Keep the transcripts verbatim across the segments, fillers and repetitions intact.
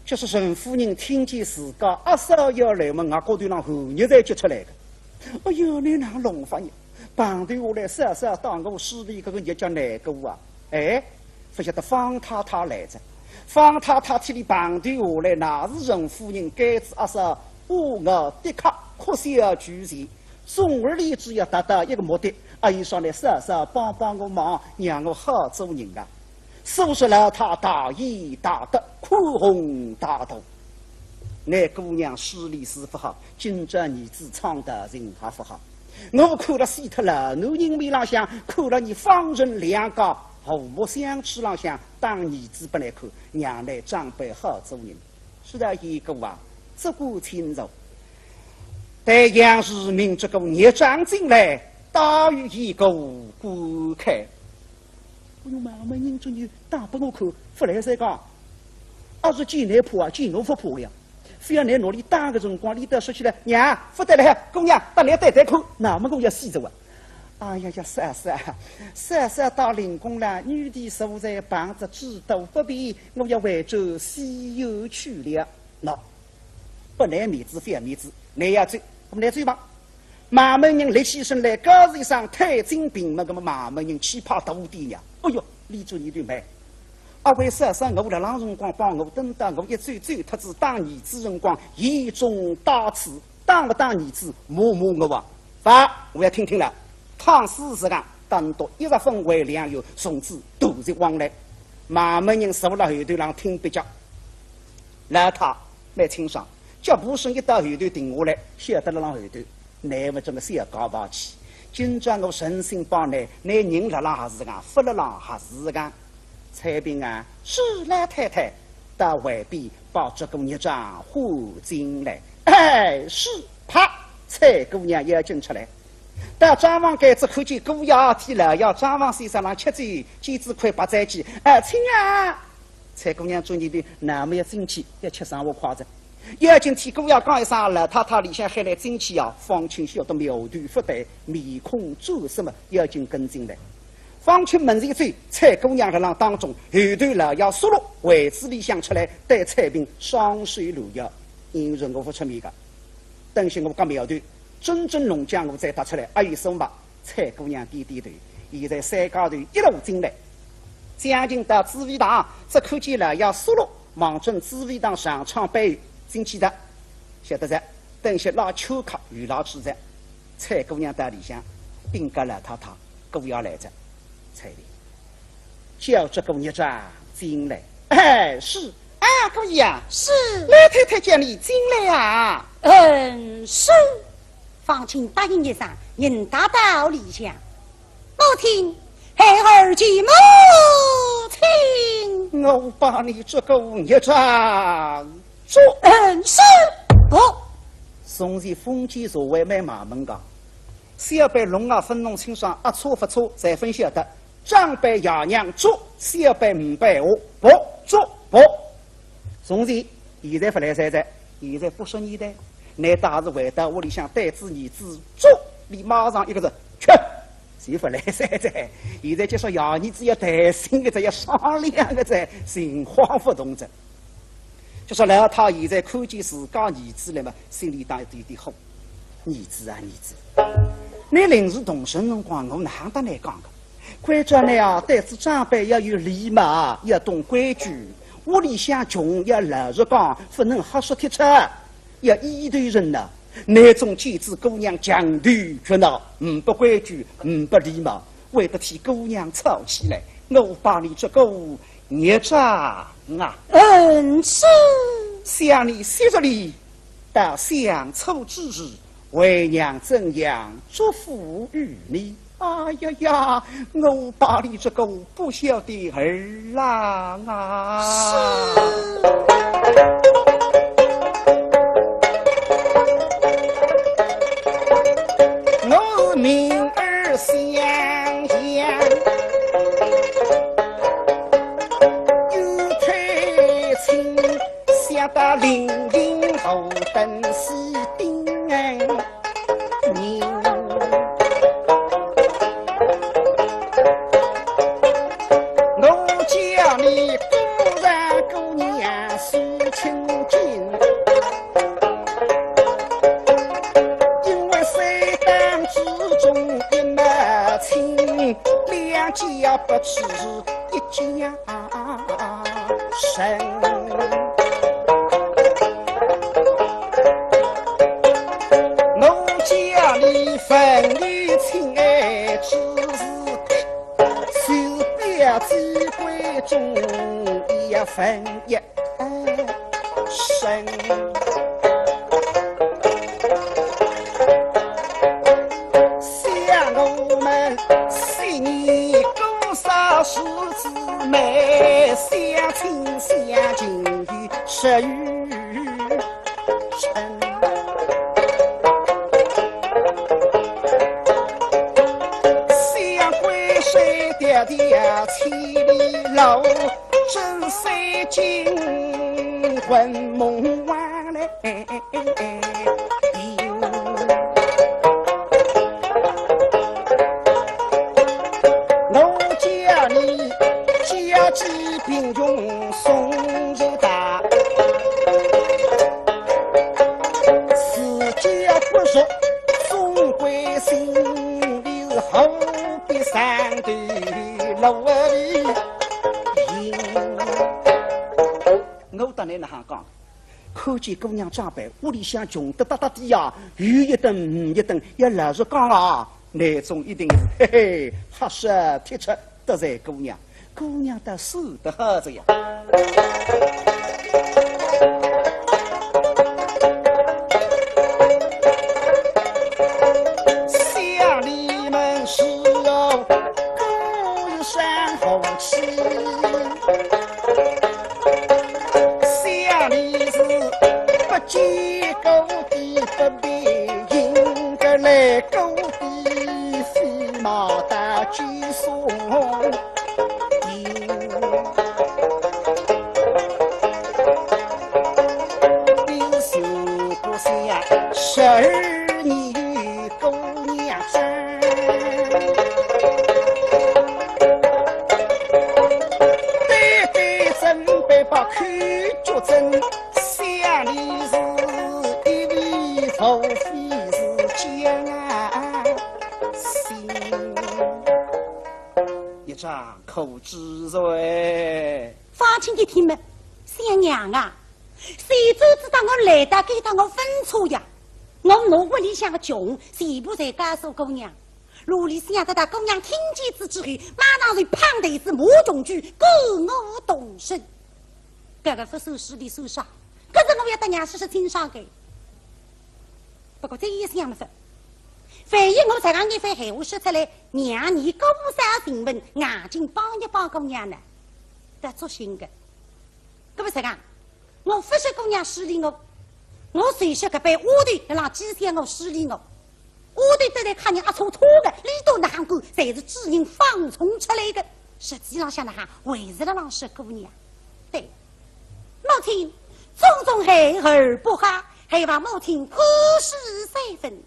就是陈夫人听见自家阿嫂要来么，额角头浪汗热侪急出来个。哎哟，倷哪弄法呢？碰头下来，嫂嫂搭我势利，搿个日脚难过啊！哎，勿晓得方太太来哉。方太太搭俚碰头下来，乃是陈夫人该仔阿嫂，我的确哭笑俱全。 总而言之要达到一个目的，啊，伊说呢，嫂嫂帮帮我忙，让我好做人啊。所以说老太大义大德，宽宏大度。倷姑娘势利是勿好，今朝儿子唱道情也勿好。我看了死脱了，男人面浪向看了伲方陈两家和睦相处浪向当儿子拨倷看，让倷长辈好做人。 是的，贤哥啊，只管请坐。待杨氏命这个孽障进来，打与贤哥观看。哎哟，慢慢人终于打拨我看，勿来三讲，阿是见倷怕啊，见我勿怕呀。非要倷拿俚打个辰光，俚倒说起来，娘，勿得了，姑娘，搭倷对对看，那么我要死哉啊。 哎呀呀，嫂嫂，嫂嫂到灵宫了，女的坐在旁边，知道不便，我要回转西楼去了。喏，拨倷面子，勿要面子，倷要走，那么倷走吧。慢慢人立起身来，告辞一声，退进屏门，那么慢慢人气派大点呀。哎哟，俚做女的慢。 啊，为啥？啥我辣浪辰光帮我，等到我一走走脱仔，当儿子辰光，严重打刺，当勿当儿子，骂骂我啊？勿，我要听听了。倘使是讲，当到一日分为两院，从此断绝往来。慢慢人坐辣后头浪听壁脚。老太蛮清爽，脚步声一到后头停下来，晓得辣浪后头。 倷勿准个小家暴气。今朝我诚心帮倷，倷人辣浪还是讲，勿辣浪还是讲。采萍啊，是，老太太，到外边把这个孽障唤进来。哎，是，啪，采姑娘要紧出来。到账房间只看见姑爷搭老爷，账房先生浪吃酒，见仔块白斩鸡。哎，请啊！ 采姑娘做女的，那么要进去，要吃生活筷子。要紧搭姑爷讲一声，老太太里向喊倷进去啊，方卿晓得苗头勿对，面孔转色么，要紧跟进来。方卿门前一走，采姑娘辣浪当中，后头老爷速落，位子里向出来，对采萍双手拦腰，因为我勿出面个。等歇我讲苗头，真正弄僵我再踏出来，阿有数吧？ 采姑娘点点头，现在三家头一路进来，将近到紫薇堂，只看见老爷速落望准紫薇堂上窗背后进去哉，晓得哉，等歇拉秋客又拉出哉。采姑娘到里向，禀告老太太，姑爷来哉。采萍，叫这个孽障进来。哎，是。啊，姑爷。是。老太太叫你进来啊。嗯，是。 方卿答应一声，人踏到里向。母亲，孩儿见母亲。我把你这个孽障捉。嗯，是。哦。从前封建社会蛮麻门个，小辈弄啊勿弄清爽，阿错勿错，侪勿晓得。长辈爷娘捉，小辈呒办法，勿捉勿。从前，现在勿来三哉，现在八十年代。 倷倒是回到屋里向对仔儿子捉，俚马上一个字，去，就勿来三哉。现在就说爷儿子要谈心个哉，要商量个哉，情况勿同哉。就说老太现在看见自家儿子了嘛，心里当有点火。儿子啊，儿子，倷临时动身辰光，我哪搭倷讲个？关照倷啊，对仔长辈要有礼貌，要懂规矩。屋里向穷要老实讲，勿能瞎说贴出。 要依头人呐，倷总见仔姑娘犟头倔脑，呒不规矩，呒不礼貌，为得替姑娘吵起来，我把你这个孽障啊！嗯，是。想你昔日里，到相初之时，为娘怎样嘱咐于你？ 哎呀呀，我把你这个不孝的儿郎啊！是。我明儿想想，又推亲，想到零零后等死定。 人。我叫你姑丈姑娘亲近，因为三当之中一脉亲，两家不取一家人。我家里分你亲爱之事的，是表姐闺中也分一 生。想我们昔年姑嫂是姊妹，相亲相近有十余春。想归水迢迢千里路， 真是金魂梦幻嘞。我家里家境贫穷送人大，自家不说，总归心里是何必上头路里行。 我搭倷哪哈讲？看见姑娘装扮，屋里向穷得搭搭底呀，有一顿没一顿，要老实讲啊，倷总一定嘿嘿，瞎说贴出得罪姑娘，姑娘倒是得好着呀。想你们是哦，故山后期。 想你是不见高低不必应个来高低飞马大举送。你是不想十二年 姑娘山。对对准备把口角争，想你是一味无非是将心。一张口之罪。方卿一听么，想娘啊， 谁知道我来到该搭我分错呀？我拿屋里向个穷，全部侪告诉姑娘。哪里想得到姑娘听见仔之后，马上就拍台子骂穷鬼，告我动身。搿个勿算势利算啥？搿是我要搭娘说说清爽个。不过再一想么说，万一我实梗一番闲话说出来，娘伲姑嫂情分，硬劲帮一帮姑娘呢，得作兴个。搿么实梗， 我勿说姑娘势利我，我就说搿班丫头辣浪讥笑我势利我。丫头得来看人阿错错个，俚笃哪哼管，侪是主人放纵出来个。实际浪向哪哼，还是辣浪说姑娘。对，母亲，种种孩儿不好，还望母亲宽恕三分。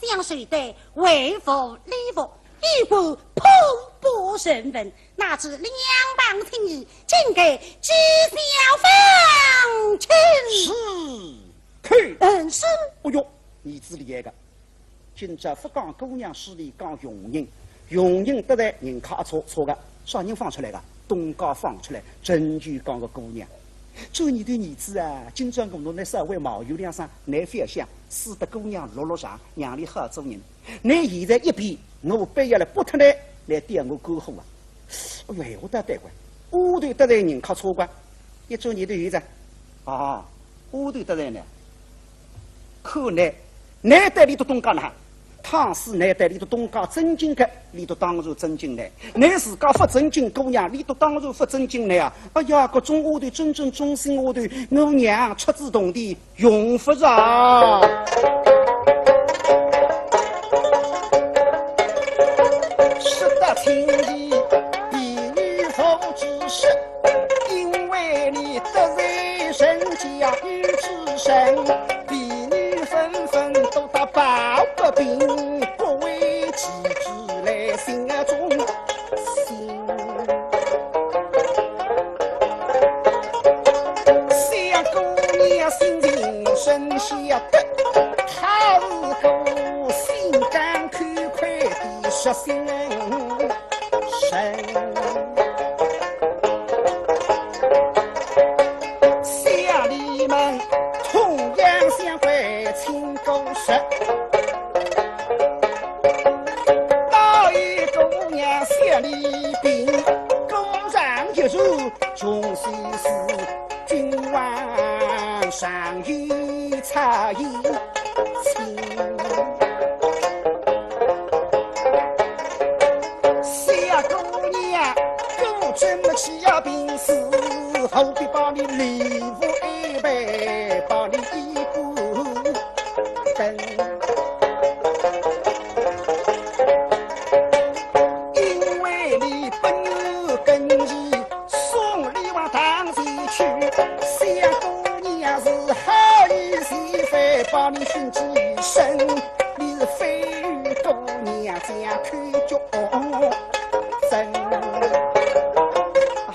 想谁得为父立父，一个破布人文，哪知两旁情谊，竟给讥笑方卿。是，可。嗯，是。哦哟，儿子厉害个。今朝勿讲姑娘势利，讲佣人，佣人得罪人家错，错个，啥人放出来个？东家放出来，真就讲个姑娘。 做倷个儿子啊，今朝我拿倷稍微冒有两声，倷覅想，使得姑娘落落场，让俚好做人。倷现在一变，我必要来拨脱倷，来吊我干货啊！哎哟，闲话倒对个，丫头得罪人家错个，倷做倷个儿子啊，丫头得罪呢，可怜。 倷对俚笃东家哪哼？倘使倷对俚笃东家尊敬个，俚笃当然尊敬倷。倷自家勿尊敬姑娘，俚笃当然勿尊敬倷啊！哎呀，搿种丫头，真正忠心丫头，我娘出仔铜钿用勿着。说得清理，比喻无知识，因为你得罪人家有知人。 婢女纷纷都到抱不平，各为其主来心中心。想心情深晓得，他是个心肝口快的热心人。乡里们同样相关亲故事，到一姑娘乡里病，果然一如穷西施。 君王上有采苹。小姑娘果真起呀病死，何必把你礼物安排，把你衣冠等。 因为你本有根基，送你往堂前去，相公娘是好意，是非把你寻几身，你是非与姑娘家口角争。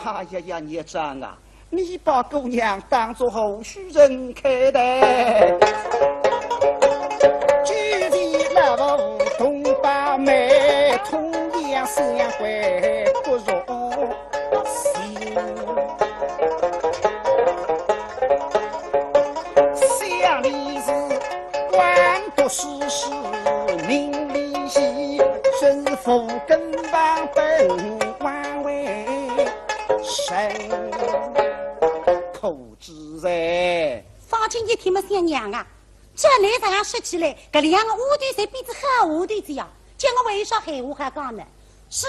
哎呀呀，孽障啊！ 你把姑娘当作何许人看待？举起那副铜板梅，同样相会不容情。想你是官读书是名利戏，真是无根王本王为生。 可知哉。方卿一听么想，娘啊，照倷实梗说起来，搿两个丫头侪比仔好丫头子呀，叫我还有啥闲话好讲呢？是，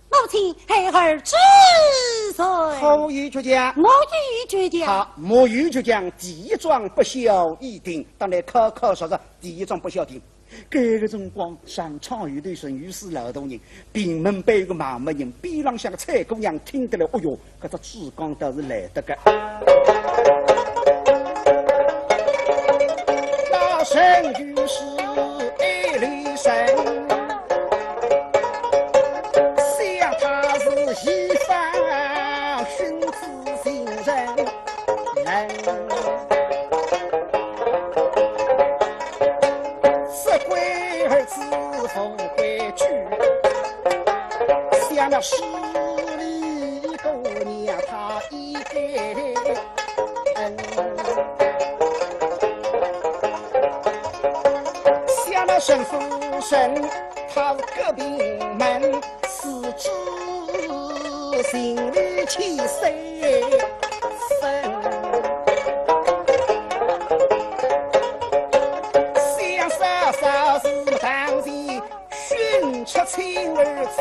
母亲，孩儿知罪。好，有主见。我有主见。好，我有主见，第一桩不孝已定，当然考考实实，第一桩不孝定。 搿个辰光，上场后头陈御史老大人，屏门背后个妈妈人，边浪向个采苹姑娘听得来，哦哟，搿只嘴讲倒是来得个。那陈御史一立身，想他是一番寻子 情人人。这乖儿子不规矩，想那势利姑娘她一个人。想那沈夫人，她隔壁门， 四至心里去谁分？想嫂嫂是堂前寻出亲儿子，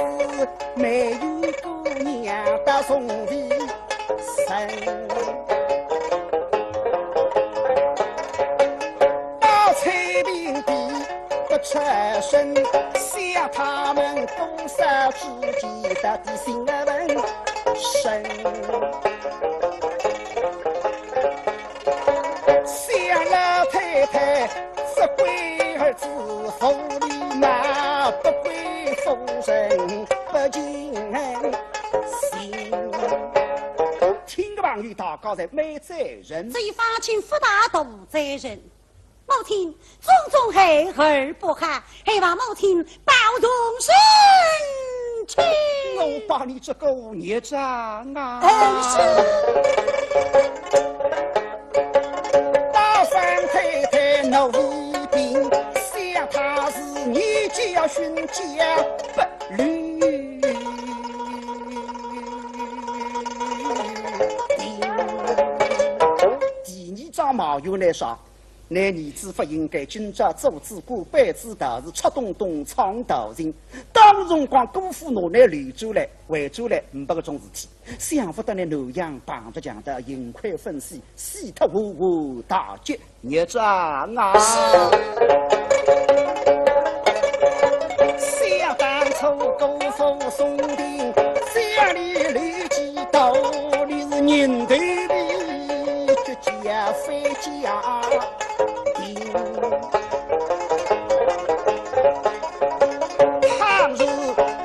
没有姑娘到重围生。到采苹地 不出声，想他们多少之间到底心儿本深。想老太太这乖儿子无礼貌，不归夫人不尽心。听个朋友大家侪蛮赞成。这一方卿勿大大赞成。 母亲，种种孩儿不好，还望母亲保重身体。我把你这个孽障啊！嗯，是。大三太太闹一病，想她是你家寻家不离。第二桩毛病来说， 倷儿子勿应该今朝做仔官，拜仔道士，出洞洞闯道情。当辰光，姑父拿倷留转来，回转来，呒不搿种事体。想勿到倷南阳碰着强盗，幸亏勿死，死脱无大吉，孽障啊！想当初姑父送定，想你留几道，你是人头皮，绝 家非家庭。倘若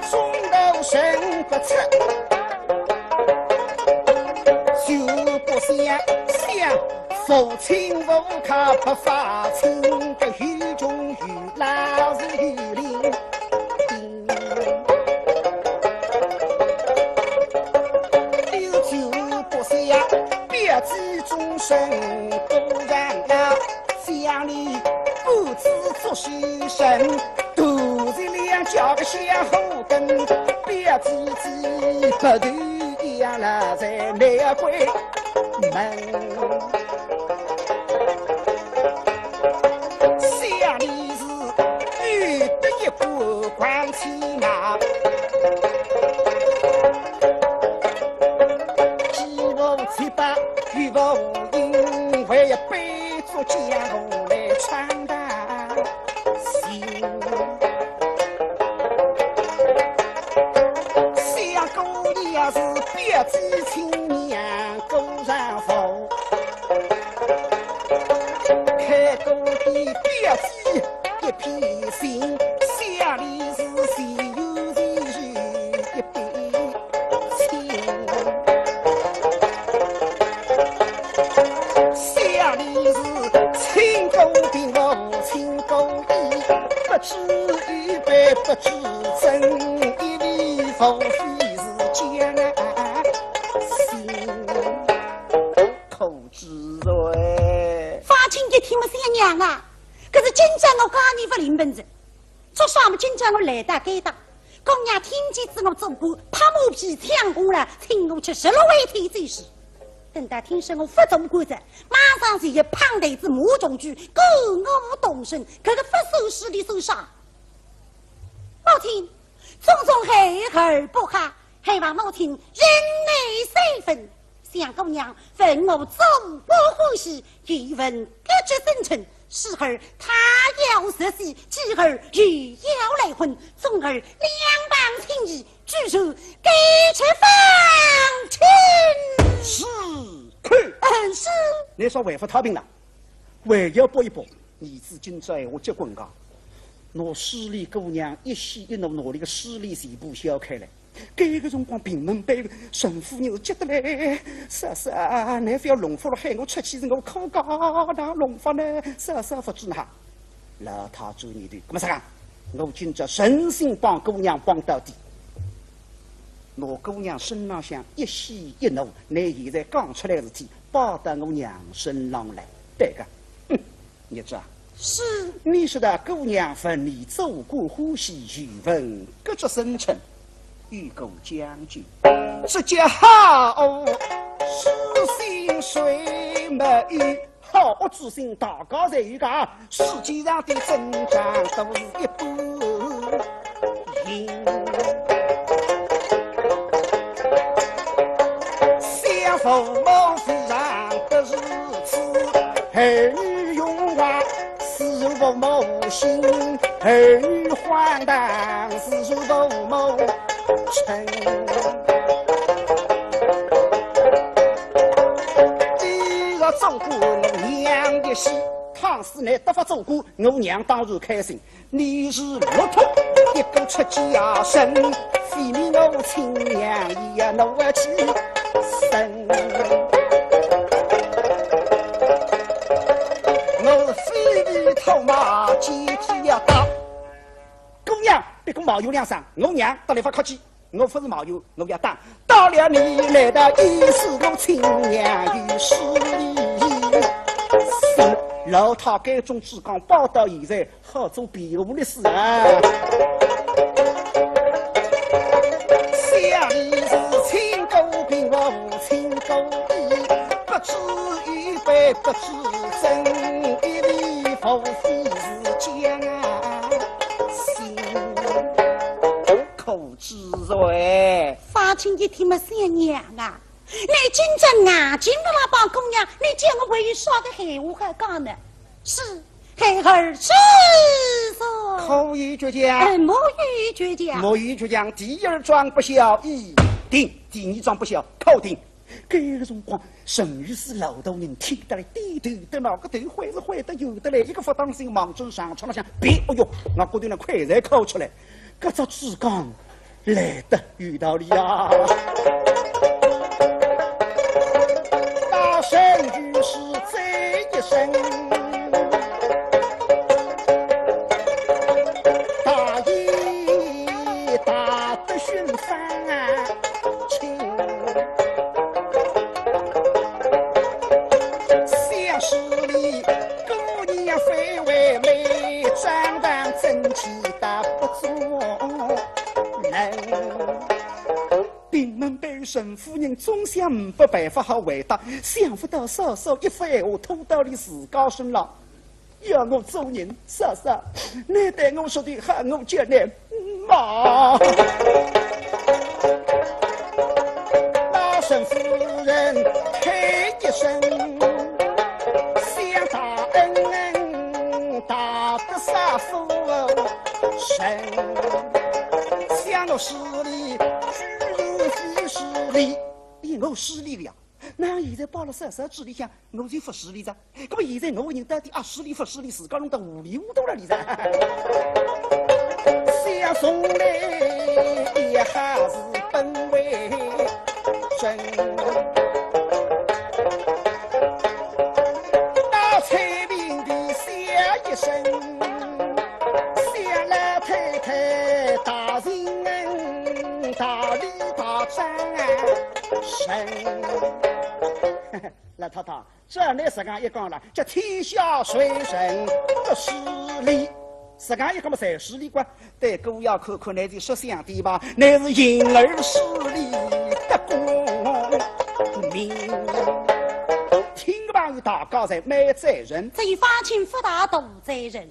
中途寻不出，就不想想无亲无靠不发亲，搿有穷有老是有灵。六九八十一，表姐终身不让啊，想你不知作死人，肚子两家个香火根，表姐姐不对。 养了在玫瑰门。想你是女的一个光气嘛，既无七八又无因，为一杯做江湖来唱的。 想姑娘是表姐亲娘姑丈夫，开过的表姐一片心，想你是心有心事一片心。 想你是亲姑并无亲姑姨，不知愚白不知真，一味无非是讲心口之罪。方卿一听么想娘啊，搿是今朝我讲你勿灵本事。 做啥么今朝我来到该搭，姑娘听见仔我做官，拍马屁抢功劳，请我吃十六回天酒席。等到听说我勿做官哉，马上就要碰台子骂穷鬼，告我动身，搿个勿收势哩收啥？母亲，种种孩儿不好，还望母亲忍耐三分。 想姑娘问我做官欢喜，又问各职生辰，时而他要入戏，继而又要赖婚，终而两旁情谊，举手改吃方卿。是，嗯，是。倷说回复太平了，还要补一补。 儿子今朝闲话结棍讲，拿势利姑娘一喜一怒，拿俚个势利全部消开来。搿个辰光，屏门背后陈夫人是急得来，嫂嫂，倷覅弄法了，喊我出去是我可怜，哪弄法呢？嫂嫂勿知哪。老太转念头，搿么啥讲？我今朝诚心帮姑娘帮到底。拿姑娘身浪向一喜一怒，倷现在讲出来事体，包到我娘身浪来，对个。哼。 孽障啊，是。你说的姑娘问你做官欢喜，又问各职生辰，有个讲究，这叫好事心谁没有？好恶之心大家侪有个，世界上的真账都是一般。 想父母非常的如此，儿女荣华是父母心，儿女荒唐是父母春。你若做官，我娘一喜，倘使你得法做官，我娘当然开心。 你是落拓一个出家人，非你我亲娘也拿去生。我非你托马，姐姐要打。姑娘，别个毛有两声，我娘搭倷勿客气。 我勿是毛友，我要打。打了你来的意思，我亲娘有势利。是，老太该种志刚包到现在，好做辩护律师啊。想你是亲姑并无亲姑姨，不知愚白不知真，一味无非是讲啊。心。 可知罪。方卿一听么想娘啊，你今朝硬劲辣辣帮姑娘，你叫我还有啥个闲话好讲呢？是，孩儿知罪。可有倔强？哎，没有倔强。没有倔强，第二桩不孝已定，第二桩不孝可定。 搿个辰光，陈御史老大人听得来，点头的，那个头昏是昏得有的来，一个勿当心，望准长窗浪向，别，哎哟，我骨头呢，快才敲出来，搿只志刚来得有道理啊！大圣御史在声，大爷大得心烦啊，亲。想是你姑娘非为美，长得真气大不足能。 屏门背后陈夫人总想呒不办法好回答，想勿到嫂嫂一番闲话拖到了自家身浪。要我做人，嫂嫂，你对我说的好，我叫你妈。那陈夫人嘿一声，想大恩大得啥夫人，想我是 势利，势利。咦，我势利个呀？那现在摆勒嫂嫂嘴里向，我就勿势利哉。搿么现在我人到底啊势利勿势利，自家弄得糊里糊涂了哩哉。想从来也还是本为真。 到采萍的笑一声，想老太太大人大礼大张啊，神。老太太，照你实梗一讲了，叫天下谁人不势利？实梗一讲么，侪势利个。 对姑爷看看，乃是识相的吧，乃是因而势利得功名。听罢大家侪蛮赞成。只有方卿勿大同赞成。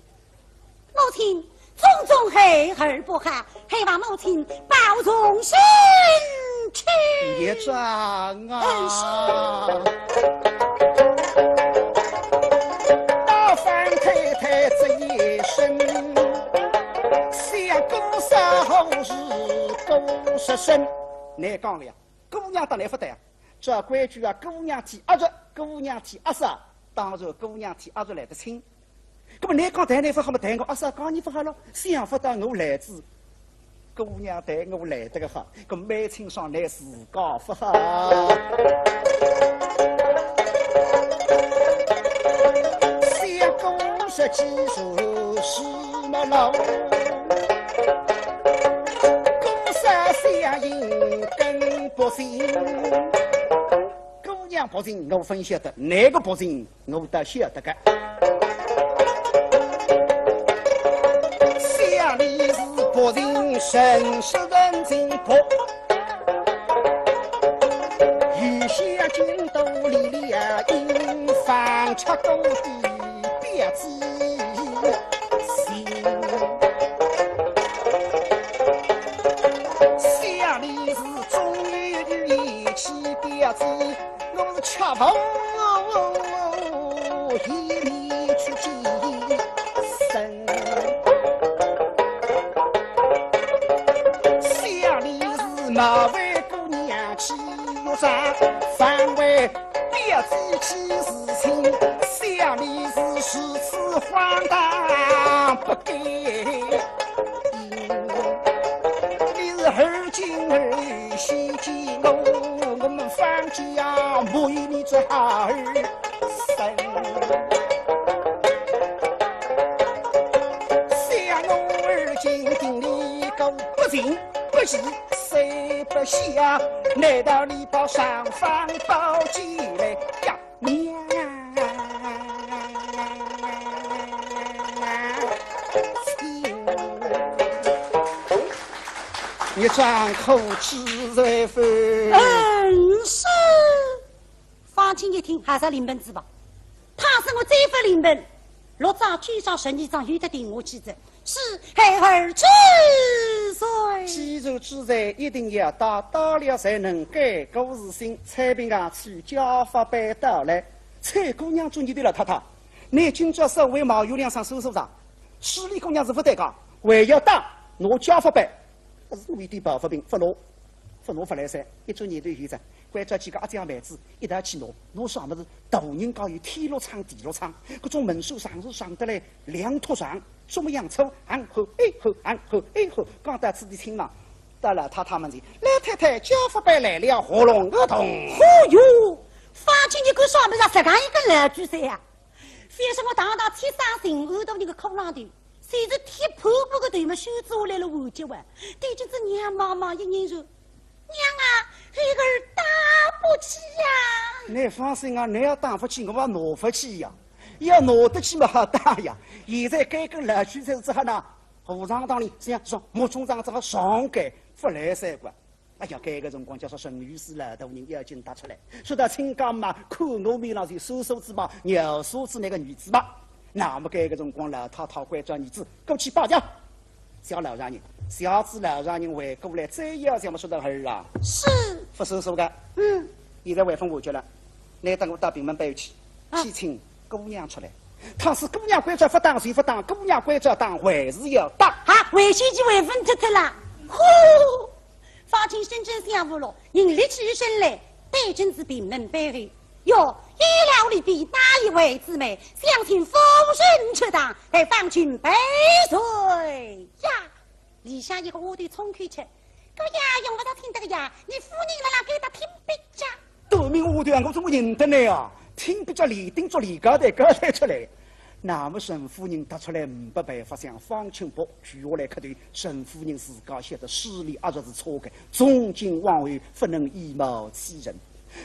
母亲，种种孩儿不好，还望母亲保重身体。孽障啊！嗯，是。那方太太这一声， 想姑嫂何日过十生？难讲了呀，姑娘搭倷勿搭啊。照规矩啊，姑娘替阿叔，姑娘替阿嫂，当然姑娘替阿叔来得亲。搿么倷讲谈倷勿好么，谈我阿嫂讲倷勿好咯，想勿到我来仔，姑娘对我来得个好，搿蛮清爽，倷自家勿好。 相公说几如是么老，公说相应更不行。姑娘不行，我勿晓得，倷个不行，我倒晓得个。想你是不行，真是人情薄。 雨下京都里里啊，因房拆过的表姐心。想你是终于与一起表姐，我是吃不一面去见生。 想你是那位姑娘去又长，反为表姐去是亲，想你是如此荒唐不该。你是而今而先见我，我们方家没有你这好儿 生。想我而今定你个不情不义，谁不晓？难道你把尚方宝剑来呀？娘！孽障可知罪否？嗯，是。 方卿一听，还是领本子吧。倘使我再勿领本，六章、九章、十二章有得定我去哉，是孩儿知罪。既然知罪，一定要打，打了才能改过自新。采萍啊，取家法板到来。采姑娘做你的老太太，倷今朝稍微毛有两声说说啥？势利姑娘是勿对个，还要打，拿家法板。可是我一点办法并勿拿。 勿拿勿来三，一转念头现在，关照几个阿姐妹子一道去拿，拿啥物事？大人家有天禄窗、地禄窗，搿种门闩上是上得来两托长，什么样粗，行后一后，行后一后，讲到此地听嘛，到老太太面前，老太太，家法板来了，合拢合同。哦哟，方卿，你干啥物事啊？实梗一个老鬼三呀？为啥我堂堂七省巡按大人个骷郎头，就是铁破布个头么，修做来了完结哇？对仔娘望望一眼说：“娘啊，孩儿打勿起呀。”倷放心啊，倷要打勿起，我也拿勿起呀。要拿得起么，好打呀。现在该个老鬼才是只好呢，和尚堂里，像说木钟上只好上街，勿来三个。 哎呀，该个辰光叫说陈御史老大人要紧踏出来，说道：“亲家嘛，看我面浪是收收仔吧，饶恕仔倷个儿子吧。”那么该个辰光，老太太关照儿子过去拜见，谢老丈人。谢仔老丈人回过来，再要想么说道：“儿啊，是。”勿收收个，嗯。现在回风完结了，倷等我到屏门背后去，啊。去请姑娘出来。倘使姑娘关照勿打就勿打，姑娘关照打还是要打。啊，回去就回风脱脱啦。呼！ 方卿心中想勿落，人立起身来，对准仔屏门背后，哟，一楼里边哪一位姊妹，想请夫人出堂，待方卿赔罪呀。里向一个丫头冲口吃，搿呀，用勿着请得个呀，倷夫人辣辣该搭听壁脚。 短命丫头啊，我怎么认得倷啊？听壁脚连顶着连交代交代出来。那么陈夫人踏出来，呒不办法，向方卿扑跪下来磕头。陈夫人自家晓得势利压着是错个，从今往后勿能以貌取人。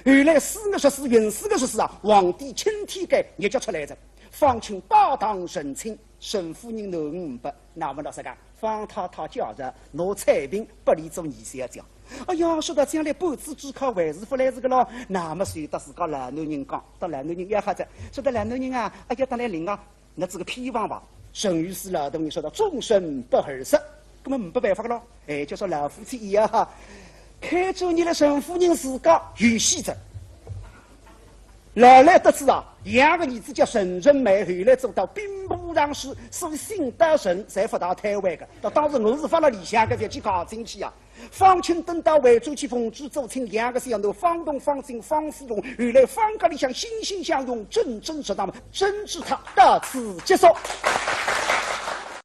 后来四月十四，壬戌个日子啊，皇帝钦天监日脚出来哉，方卿拜堂成亲，陈夫人囡儿呒不，那么老实讲， 方太太叫着拿采萍拨俚做二小姐。哎呀，说道将来半子之靠还是勿来事个咯。那么随搭自家老男人讲，搭老男人要好哉，说道老男人啊，哎呀，搭倷另外，倷搿个偏房吧。陈御史老大人说道终身不合适，搿么呒不办法个咯。哎，就说老夫妻一样哈，看中倷个陈夫人自家有喜哉。 老来得子啊，养个儿子叫陈仁美，后来做到兵部尚书，所以姓陈，侪勿大推扳个。到当时我是放辣里向个，覅去搞进去啊。方卿等到回转去奉旨做亲，养个小囡方栋、方进、方思荣，后来方家里向欣欣向荣，蒸蒸日上，蒸制塔到此结束。